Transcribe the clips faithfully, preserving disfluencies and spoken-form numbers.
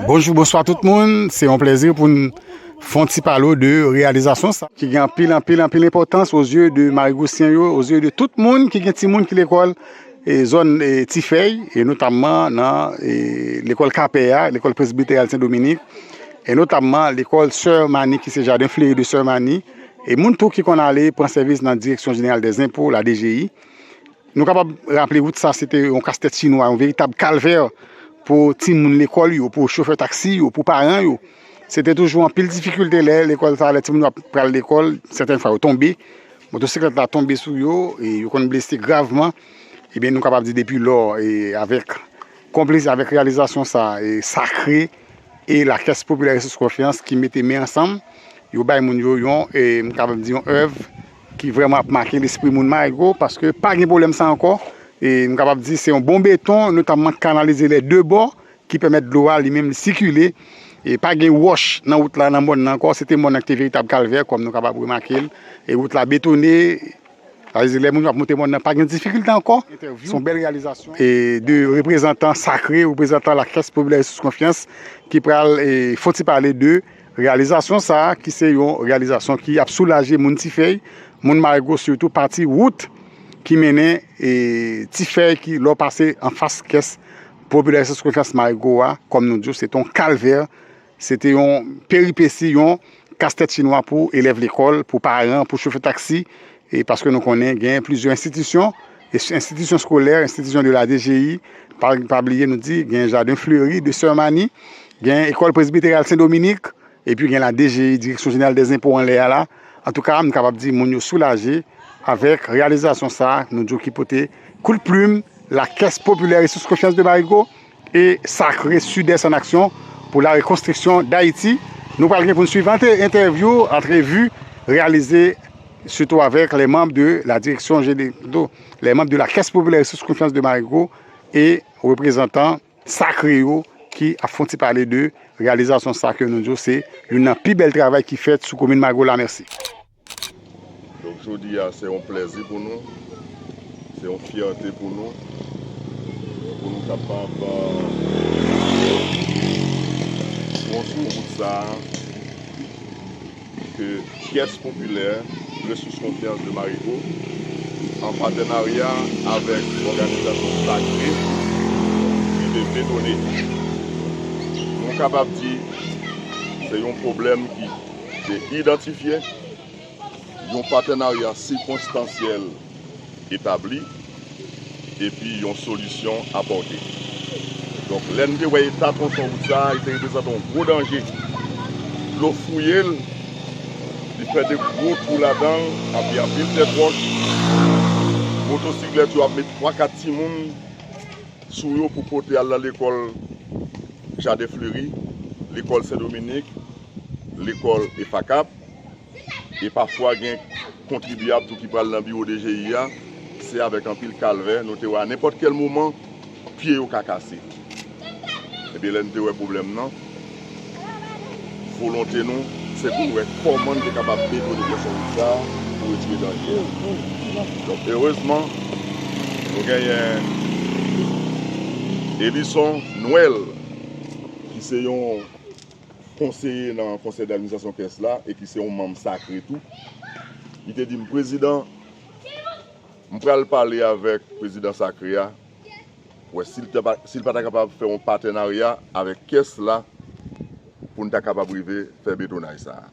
Bonjou, bonswa tout moun. Se yon plèzi pou n fè yon ti pale de reyalizasyon sa ki gen anpil, anpil, anpil enpòtans o zye de Marigosyen yo, o zye de tout moun ki gen timoun ki lekòl e zòn e Tifèy, e notamman nan e lekòl Kapè a, lekòl presbiteral Sen Dominik, e notamman lekòl Sè Mani ki se Jaden Fleri de Sè Mani, e moun tou ki konn ale pran sèvis nan Direksyon Jeneral dè Zenpo, la D G I. Nou kapab raple wout sa se te yon kastèt chinwa, yon veritab kalvè pou timoun lekòl yo, pou chofè taksi yo, pou paran yo. Se te toujou anpil difikilte lè lekòl sa, lè timoun yo ap pral lekòl, sèten fwa yo tonbe, motosiklèt la tonbe sou yo, e yo konn blese gravman. Ebyen, nou kapab di depi lò, e avèk konplis, avèk reyalizasyon sa, e Sakre e Lakès Popilè Resous Konfyans ki mete men ansanm, yo bay moun yo yon, e m kapab di yon èv ki vrèman ap make lespri moun Marigo, paske pa gen pwoblèm sa ankò. E m kapab di se yon bon beton, notamman kanalize lè de bò, ki pèmèt dlo a li menm li sikile. E pa gen wòch nan wout la, nan mòn nan ankò. Se te mòn nan ki te veritab kalvè, kòm nou kapab remake l. E wout la betone. Sa vle di lè moun yo ap monte mòn nan, pa gen difikilte ankò. Se yon bèl reyalizasyon. E de reprezantan Sakre, reprezantan Lakès Popilè Resous Konfyans, ki pral e, fè yon ti pale de reyalizasyon sa a, ki se yon reyalizasyon ki ap soulaje moun Tifèy, moun Marigo, sitou pati wout ki mennen e, Tifèy, ki lè w pase anfas Kès Popilè Resous Konfyans Marigo a, kòm nou di w, se te yon kalvè, se te yon peripesi, yon kastèt chinwa pou elèv lekòl, pou paran, pou chofè taksi, e paske nou konnen gen plizyè enstitisyon, e enstitisyon eskolè, enstitisyon de la D G I, pa, pa bliye nou di, gen Jaden Fleri de Sè Mani, gen Ekòl Presbiteral Sen Dominik, epi gen la D G I, Direksyon Jeneral dè Zenpo anlè a la. Antouka, m kapab di moun yo soulaje avèk reyalizasyon sa a, nou di w ki pote kout plim Lakès Popilè Resous Konfyans de Marigo e Sakre Sud-Est en Action pour la Reconstruction d'Haïti. Nou pral gen pou n swiv ante-, entèvyou, antrevi reyalize sitou avèk les membres de la direction générale, les membres de la Caisse Populaire Ressources Confiance de Marigo e reprezantan Sakre yo ki ap fè yon ti pale de reyalizasyon sa ke nou di w se youn nan pi bèl travay ki fèt sou komin Marigo la. Mèsi. Donk, jodi a, se yon plèzi pou nou, se yon fyète pou nou, pou nou kapab, euh, pran sou wout sa a ke Kès Popilè Resous Konfyans de Marigo, an patènarya avèk òganizasyon Sakre, rive betone. Nou kapab di se yon pwoblèm ki te idantifye, yon patènarya sikonstansyèl etabli, epi yon solisyon apòte. Donk, lè n te wè eta tronson wout sa a, li te reprezante yon gwo danje. Dlo fouye l, li fè de gwo twou ladan l, anpi anpil tèt wòch. Motosiklèt yo ap met twa kat timoun sou yo pou pote al nan lekòl Jaden Fleri, lekòl Sen Dominik, lekòl EFACAP, e pafwa gen kontribyab tou ki pral nan biwo D G I a, se avèk anpil kalvè, nou te wè a nenpòt kèl moman, pye yo ka kase. Ebyen, lè n te wè pwoblèm nan, volonte nou, se pou n wè kòman n te kapab betone pòsyon wout sa a pou retire danje a. Donk, erezman, nou genyen Elison Noël, ki se yon konseye nan konsèy d'administrasyon Kès la e ki se yon manm Sakre tou. Li te di m, "Prezidan, m pral pale avèk prezidan Sakre a, wè si l ta pa, si l pa ta kapab fè yon patènarya avèk Kès la pou n ta kapab rive fè betonaj sa a."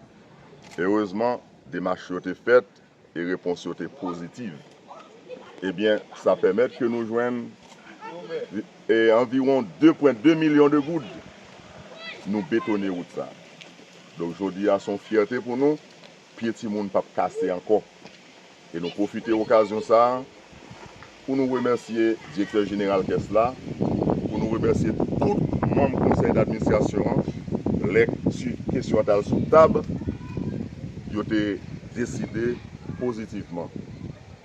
Erezman, demach yo te fèt e repons yo te pozitiv. Ebyen, sa pèmèt ke nou jwenn, e, anviwon de pwen de milyon de goud. Nou betone wout sa. Donk, jodi a, se yon fyète pou nou. Pye timoun p ap kase ankò. E nou pwofite okazyon sa a pou nou remèsye direktè jeneral Kès la, pou nou remèsye tout manm konsèy d'administrasyon an. Lè si kesyon an t al sou tab, yo te deside pozitivman,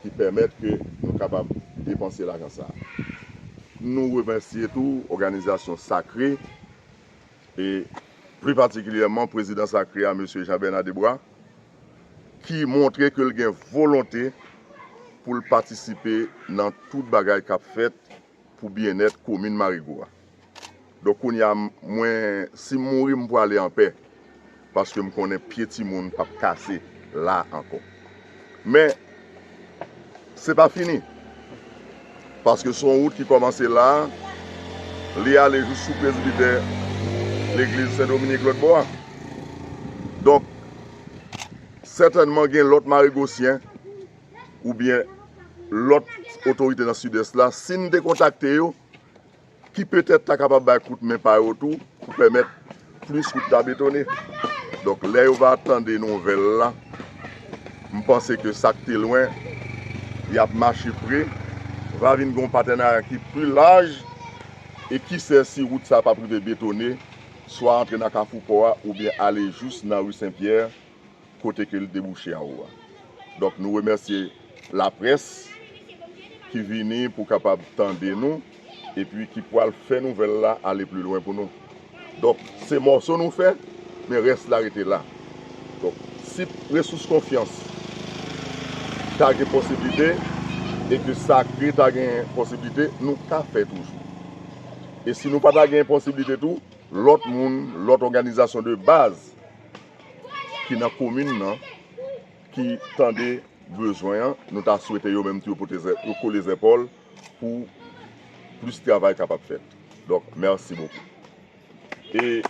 ki pèmèt ke nou kapab depanse lajan sa a. Nou remèsye tou òganizasyon Sakre, e pli patikilyèman prezidan Sakre a, mesye Jean Bernard Debwa, ki montre ke l gen volonte pou l patisipe nan tout bagay k ap fèt pou byennèt komin Marigo a. Donk, kounye a, mwen, si m mouri, m pwale anpè. Paske m konnen pye timoun p ap kase la ankò. Men, se pa fini. Paske se yon wout ki kòmanse la, li ale jous sou prezbitè legliz Sen Dominik lòt bò a. Donk, sètènman, gen lòt marigosyen oubyen lòt otorite nan Sidès la, si n te kontakte yo, ki petèt ta kapab bay kout men pa yo tou pou pèmèt plis wout ta betone. Donk, lè yo va tande nouvèl la, m panse ke sa k te lwen, y ap mache pre, va vin gen yon patènarya ki pi laj, e ki sè si wout sa p ap rive betone, swa antre nan Kafou Pò a oubyen ale jous nan ri Sen Pyè, kote ke l debouche anwo a. Donk, nou remèsye laprès ki vini pou kapab tande nou, epi ki pral fè nouvèl la ale pli lwen pou nou. Donk, se mòso nou fè, men rès la rete la. Donk, si Resous Konfyans ta gen posiblite, e ke Sakre ta gen posiblite, nou ka fè toujou. E si nou pa ta gen posiblite tou, lòt moun, lòt òganizasyon de baz ki nan komin nan, ki tande bezwen an, nou ta swete yo menm tou yo pote zè-, yo kole zèpòl pou plis travay kapab fèt. Donk, mèsi bokou. E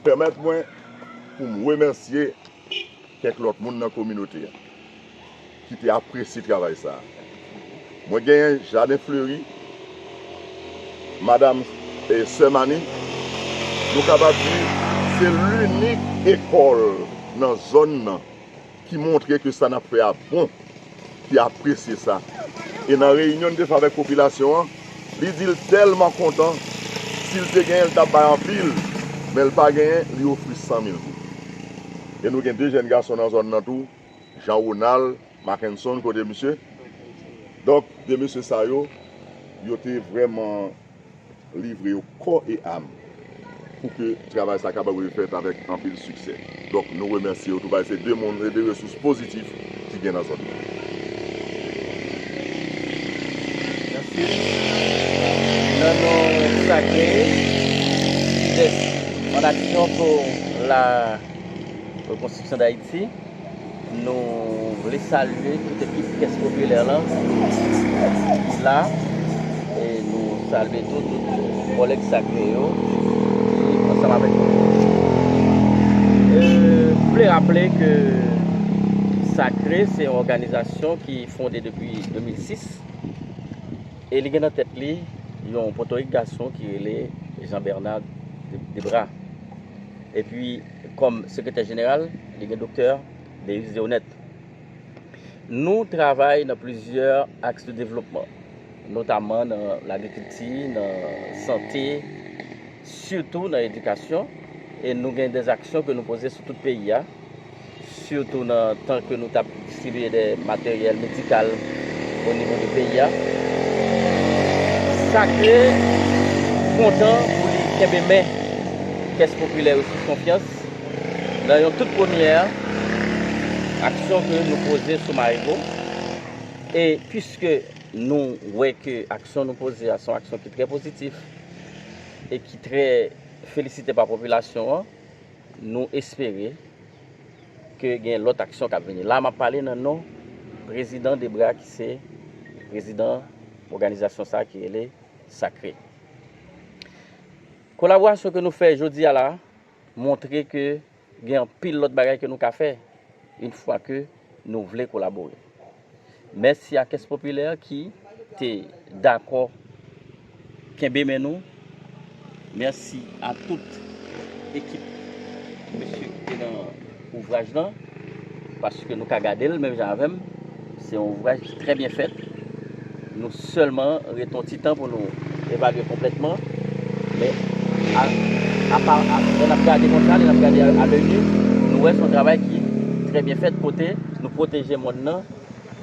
pèmèt mwen pou m remèsye kèk lòt moun nan kominote a ki te apresye travay sa a. Mwen genyen Jaden Fleri, madanm, e Sè Mani, nou kapab di se linik ekòl nan zòn nan ki montre ke sa n ap fè a bon, ki apresye sa. E nan reyinyon n te fè avèk popilasyon an, li di l tèlman kontan, si l te genyen, l t ap bay anpil, men l pa genyen, li ofri san mil goud. E nou gen de jèn gason nan zòn nan tou, Jean Ronald, Mackenson, kote misye? Donk, de mesye sa yo, yo te vrèman livre yo kò e am pou ke travay sa kapab fèt avèk anpil siksè. Donk, nou remèsye yo tou, paske se de moun, se de resous pozitif ki gen nan zòn nan. Mèsi. Nan non Sakre, Sidès en action pour la reconstruction d'Haïti, nou vle salye tout ekip Kès Popilè lan ki la, e nou salye tou tout kòlèg Sakre yo ki ansanm avèk nou. E, m vle raple ke Sakre se yon òganizasyon ki fonde depi de mil sis e li gen nan tèt li yon pòtorik gason ki rele Jean Bernard De-, Debra. Epi, kòm sekretè jeneral, li gen doktè Deus Deonet. Nou travay nan plizyè aks de devlopman, notaman nan lagrikilti, nan sante, sitou nan edikasyon, e nou gen de aksyon ke nou poze sou tout peyi a, sitou nan tan ke nou t ap distribiye de materyèl medikal o nivo de peyi a. Sakre kontan pou li kenbe men Kès Popilè Resous Konfyans nan yon tout premyè aksyon ke nou poze sou Marigo. E piske nou wè ke aksyon nou poze a se yon aksyon ki trè pozitif e ki trè felisite pa popilasyon an, nou espere ke gen lòt aksyon k ap vini. La, m ap pale nan non prezidan Debra, ki se prezidan òganizasyon sa a ki rele Sakre. Kolaborasyon ke nou fè jodi a la montre ke gen anpil lòt bagay ke nou ka fè yon fwa ke nou vle kolabore. Mèsi a Kès Popilè ki te dakò kenbe men nou. Mèsi a tout ekip mesye ki te nan ouvraj lan, paske nou ka gade l menm jan avè m. Se yon ouvraj ki trè byen fèt. Nou sèlman ret yon ti tan pou nou evalye konplètman. Men, a, apa, a, lè n ap gade konsa, lè n ap gade a, a lè nu, nou wè se yon travay ki trè byen fèt, kote nou pwoteje mòn nan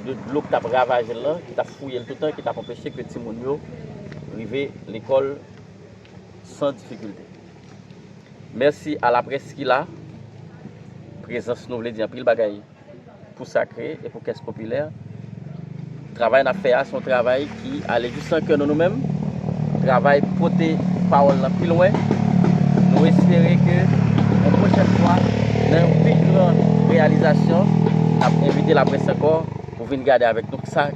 de dlo ki t ap ravaje l lan, ki t ap fouye l toutan, ki t ap anpeche ke timoun yo rive lekòl san difikilte. Mèsi a laprès ki la. Prezans nou vle di anpil bagay pou Sakre e pou Kès Popilè. Travay n ap fè a, se yon travay ki ale jis nan kè nou, nou menm. travay pote pawòl lan pi lwen. Nou espere ke yon pwochèn fwa, nan yon pi gran reyalizasyon, n ap envite laprès ankò pou vin gade avèk nou sa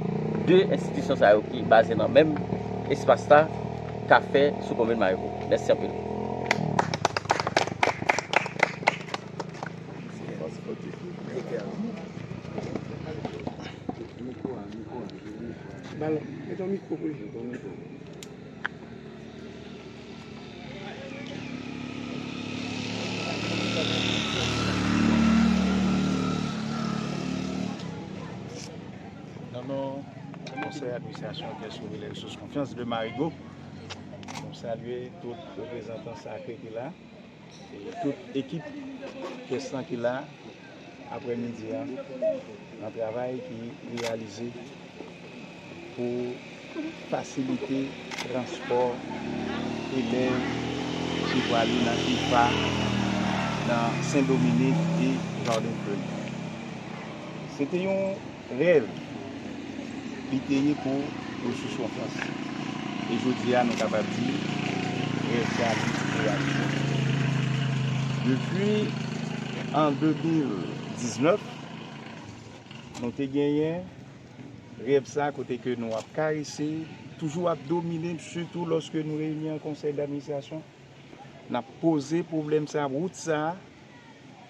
de enstitisyon sa yo ki baze nan menm espas la ka fè sou komin Marigo. Mèsi anpil. Mikwo a, mikwo a, mikwo a. Balon, met yon mikwo pou li. Nan non konsèy administrasyon Kès Ouvri Lè Resous Konfyans de Marigo, nou salye tout reprezantan sakre ki la. E tout ekip Kès lan ki la aprèmidi a nan travay ki reyalize pou fasilite transpò elèv ki prale nan IFA nan Sen Dominik e Jaden Flori. Se te yon rèv li te ye pou Resous Konfyans. E jodi a, nou kapab di, rèv sa li reyalize. Depi an de mil diznèf, nou te genyen rèv sa kote ke nou ap karese, toujou ap domine, sitou lòske nou reyini an konsèy d'administrasyon. N ap poze pwoblèm sa, wout sa,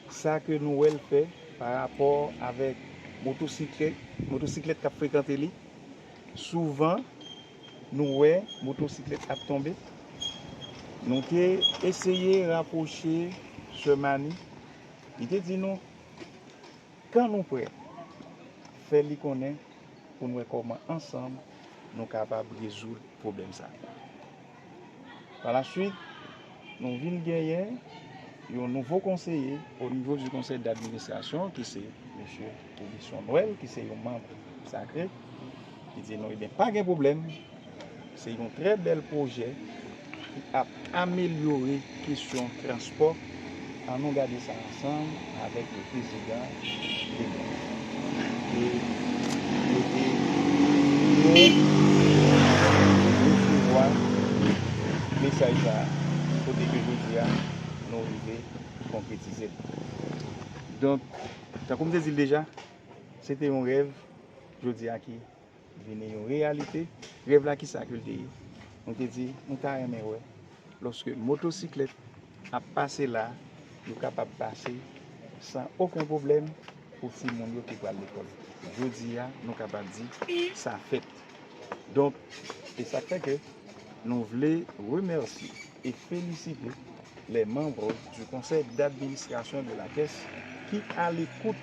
sa ke nou wè l fè pa rapò avèk motosiklèt, motosiklèt k ap frekante li. Souvan, nou wè motosiklèt ap tonbe. Nou te eseye rapwoche Sè Mani. Li te di nou, kan nou prè, fè li konnen pou n wè kòman ansanm nou kapab rezoud pwoblèm sa. Palaswit, nou vin genyen yon nouvo konseye o nivo di konsèy d'administrasyon, ki se mesye Robinson Noël, ki se yon manm sakre, ki di nou, ebyen, pa gen pwoblèm, se yon trè bèl pwojè ki ap amelyore kesyon transpò. Ann nou gade sa ansanm avèk le prezidan Legrand. E nou te, nou resevwa mesaj sa a, kote ke jodi a, nou rive konkretize l. Donk, tankou m te di l deja, se te yon rèv, jodi a ki vini yon reyalite. Rèv la, kisa ke l te ye? Nou te di, nou ta renmen wè, lòske motosiklèt ap pase la, yo kapab pase san okenn pwoblèm pou timoun yo ki pral lekòl. Jodi a, nou kapab di, sa fèt. Donk, e sa k fè ke nou vle remèsye e felisite les membres du conseil d'administration de la Caisse ki alekout,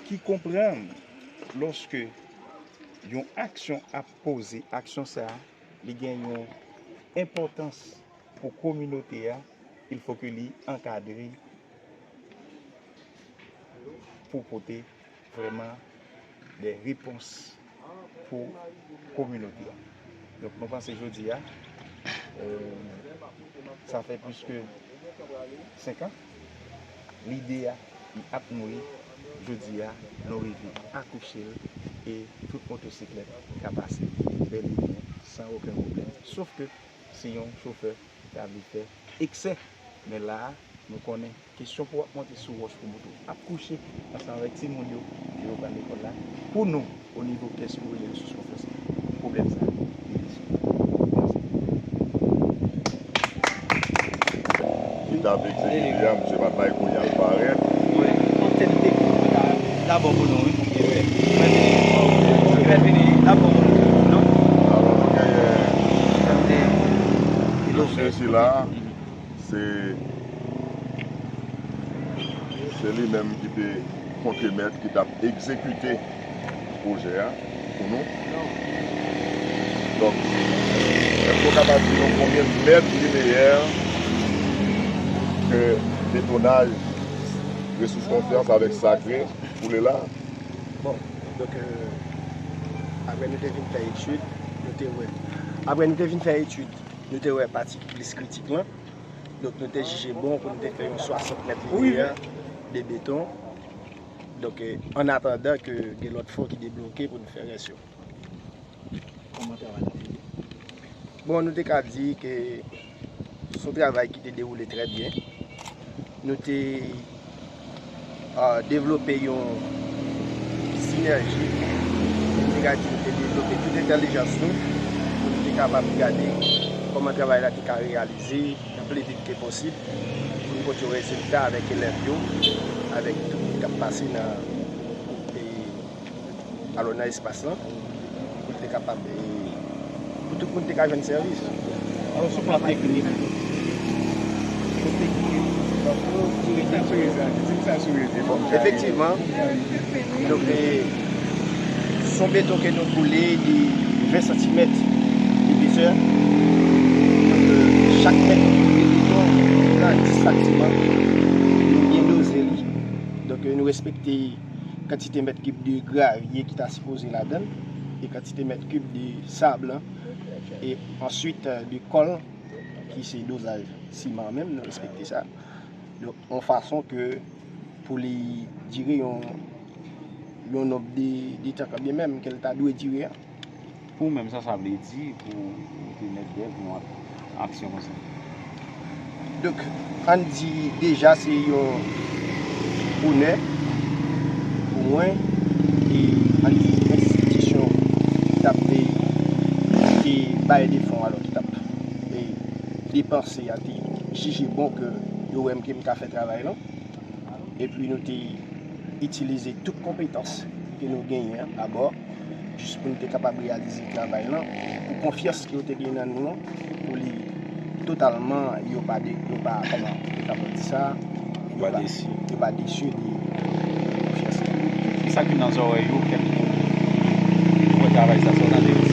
ki konprann lòske yon aksyon ap poze, aksyon sa a, li gen yon enpòtans pou kominote a, il fo ke li ankadre pou pote vrèman de repons pou kominote a. Donk, nou panse jodi a, euh, sa fè plis ke senk an, lide a, li ap nouri, jodi a, nou rive akouche l, e tout motosiklèt ka pase bèl e byen, san okenn pwoblèm. Sof ke si yon chofè ta vle fè eksè, men la a, nou konnen kesyon pou w ap monte sou wòch pou moto ap kouche ansanm avèk timoun yo, lè yo pral lekòl la. Pou nou, o nivo Kès Ouvri Lè Resous Konfyans, pwoblèm sa a, li rezoud. Ki t ap egzekite a, misye pa t bay kounye a l parèt. Wi, konte l te. Dabò pou nou, wi. Wi. Trè fini, dabò pou nou, non? Alò, nou genyen dosye sila, se, se li menm ki te kontremèt, ki t ap egzekite pwojè a pou nou. Donk, èske w kapab di nou konbyen mèt lineyè ke detonaj Resous Konfyans avèk Sakre boule la? Bon, donk, euh, apre nou te vin fè etid, nou te wè, apre nou te vin fè etid, nou te wè pati ki plis kritik lan. Donk, nou te jije bon pou nou te fè yon swasant mèt lineyè de beton. Donk, euh, an atandan ke gen lòt fon ki debloke pou nou fè rès yo. Kòman travay la te ye? Bon, nou te ka di ke se yon travay ki te dewoule trè byen. Nou te, ah, devlope yon sinèji. Nou te ka di nou te devlope tout entèlijans nou pou nou te kapab gade kòman travay la te ka reyalize nan pli vit ke posib, pou nou pote yon rezilta avèk elèv yo, avèk tout moun k ap pase nan, e, alò, nan espas lan, pou l te kapab, e, pou tout moun te ka jwenn sèvis. Alò, sou plan teknik, kote ki, bon, efektivman, donk, e, se yon beton ke nou boule de ven santimèt epesè. Donk, e, chak mèt de beton, nan dis santiman, nou byen doze li. Donk, e, nou respekte kantite mèt kib de gravye ki ta sipoze ladan l, e kantite mèt kib de sab lan, e answit, e, de kòl, ki se dozaj siman an menm, nou respekte sa. Donk, yon fason ke pou li dire yon, yon nonb de, de tan kanmenm ke l ta dwe dire a. Pou ou menm, sa sa vle di pou ou te mèt dèyè pou yon ak-, aksyon konsa? Donk, ann di deja se yon onè pou mwen, e ann di enstitisyon ki t ap te, te bay de fon, alò ki t ap, e, depanse a te jije bon ke yo wè m ke m ka fè travay lan. Epi nou te itilize tout konpetans ke nou genyen an dabò, jis pou nou te kapab reyalize travay lan, pou konfyans ke yo te gen nan nou an, pou li totalman, yo pa de, yo pa, kòman, yo kapab di sa, yo pa, yo pa desi de konfyans lan. Kisa ki nan zòrèy yo, kèk moun ki wè travay sa, sa w ta vle di?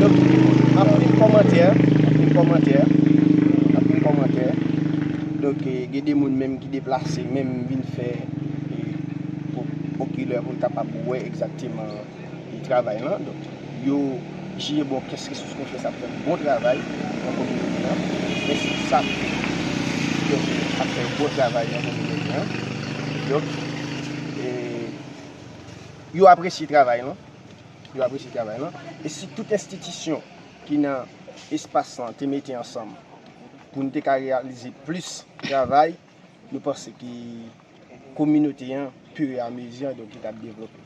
Donk, anpil kòmantè, anpil kòmantè, anpil kòmantè. Donk, e, gen de moun menm ki deplase, menm vin fè, e, o-, okilè pou l kapab wè egzakteman, e, travay lan. Donk, yo jije bon kès resous konfyans ap fè bon travay nan kominote an. Men se sa ki, donk, ap fè bon travay nan kominote an. Donk, e, yo apresye travay lan. Yo apresye travay lan. E si tout enstitisyon ki nan espas lan te mete ansanm pou n te ka reyalize plis travay, nou panse ke kominote an, fur et à mesure, donk, li t ap devlope.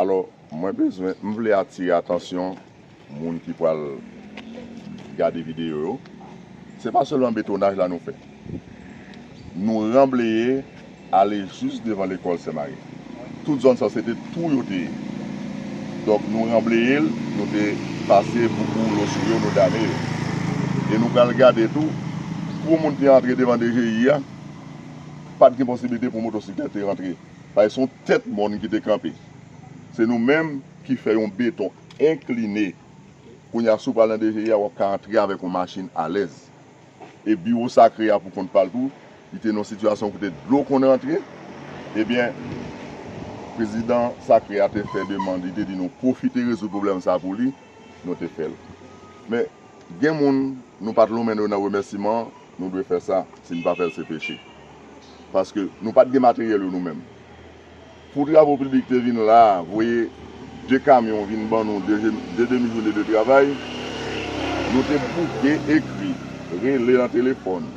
Alò, mwen bezwen, m vle atire atansyon moun ki pral gade videyo yo. Se pa sèlman betonaj la nou fè. Nou ranbleye ale jis devan lekòl Sen Mari. Tout zòn sa se te twou yo te ye. Donk, nou ranbleye l, nou te pase boukou woulo sou yo, nou dame yo. E nou pral gade tou, pou moun te antre devan D G I a, pa t gen posiblite pou motosiklèt te rantre. Paske se yon tèt mòn ki te kanpe. Se nou menm ki fè yon beton enkline. Kounye a, si w pral nan D G I a, w ap ka antre avèk yon machin alèz. E biwo Sakre a pou kont pa l tou, li te nan yon sitiyasyon kote dlo konn rantre. Ebyen, prezidan Sakre a te fè demann, li te di nou pwofite rezoud pwoblèm sa a pou li, nou te fè l. Men, gen moun, nou pa t lonmen yo nan remèsiman, nou dwe fè sa, si n pa fè l, se peche. Paske nou pa t gen materyèl yo nou menm. Pou Travo Piblik te vin la a, voye de kamyon vin ban nou de, de demi jounen de travay, nou te bouke ekri, rele nan telefòn.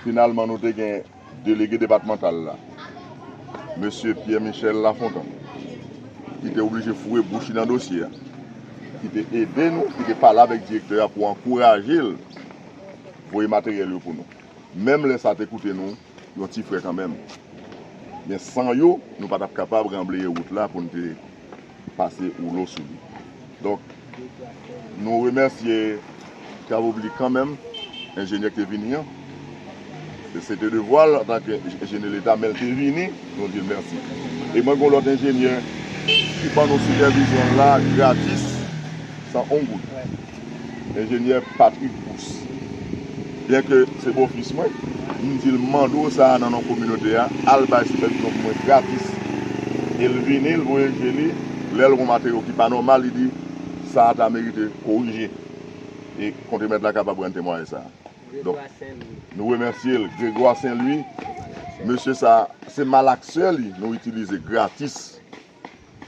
Finalman, nou te gen delege depatmantal la, mesye Pierre Michel Lafontant, ki te oblije foure bouch li nan dosye a, ki te ede nou, ki te pale avèk direktè a pou ankouraje l voye materyèl yo pou nou. Menm lè sa te koute nou yon ti frè kanmenm. Men san yo, nou pa t ap kapab ranbleye wout la pou n te pase woulo sou li. Donk, nou remèsye Travo Piblik kanmenm, enjenyè ki te vini an. Se te devwa l antanke enjenyè leta, men l te vini, nou di l mèsi. E mwen gen yon lòt enjenyè ki ban nou sipèvizyon l la gratis, san yon goud. Enjenyè Patrick Bous. Byenke se bofis mwen, m di l mande w sa a nan non kominote a, al bay sipèvizyon pou mwen gratis. E l vini, l voye je li, lè l wè yon materyo ki pa nòmal, li di, sa a ta merite korije. E kontremèt la kapab rann temwayaj sa a. Donk, nou remèsye l, Gregoire Saint Louis. Mesye sa a, se malaksè li nou itilize gratis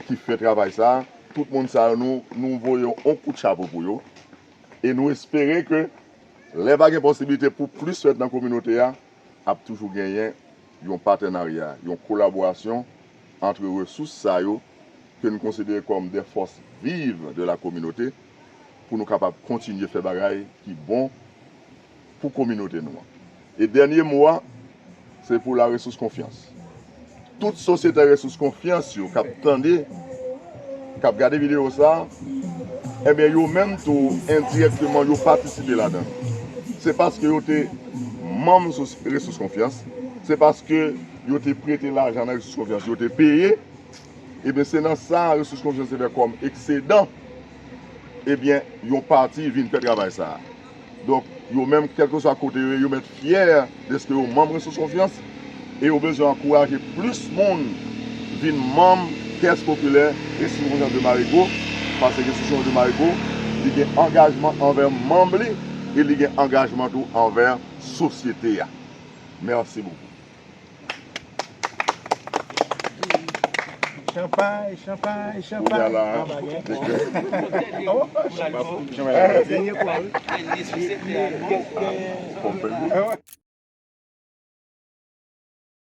ki fè travay sa a. Tout moun sa yo, nou, nou voye yon kout chapo pou yo. E nou espere ke lè va gen posiblite pou plis fèt nan kominote a, ap toujou genyen yon patenarya, yon kolaborasyon ant resous sa yo ke nou konsidere kòm des forces vives de la communauté pou nou kapab kontinye fè bagay ki bon pou kominote nou an. E dènye mo a, se pou la resous konfyans. Tout sosyete resous konfyans yo k ap tande, k ap gade videyo sa, ebyen, yo menm tou, endirèkteman, yo patisipe ladan. Se paske yo te manm sou resous konfyans, se paske yo te prete lajan nan resous konfyans, yo te peye, ebyen, se nan sa resous konfyans te fè kòm eksedan, ebyen, yon pati vin fè travay sa a. Donk, yo menm, kèlkeswa kote yo ye, yo mèt fyè dèske yo manm resous konfyans e yo bezwen ankouraje plis moun vin manm Kès Popilè Resous Konfyans de Marigo, paske Resous Konfyans de Marigo, li gen angajman anvè manm li e li gen angajman tou anvè sosyete a. Mèsi bokou. Chanpay, chanpay, chanpay. Kounye a la, oh, chanpay. Dènye kou a, wi. Fò m fè l.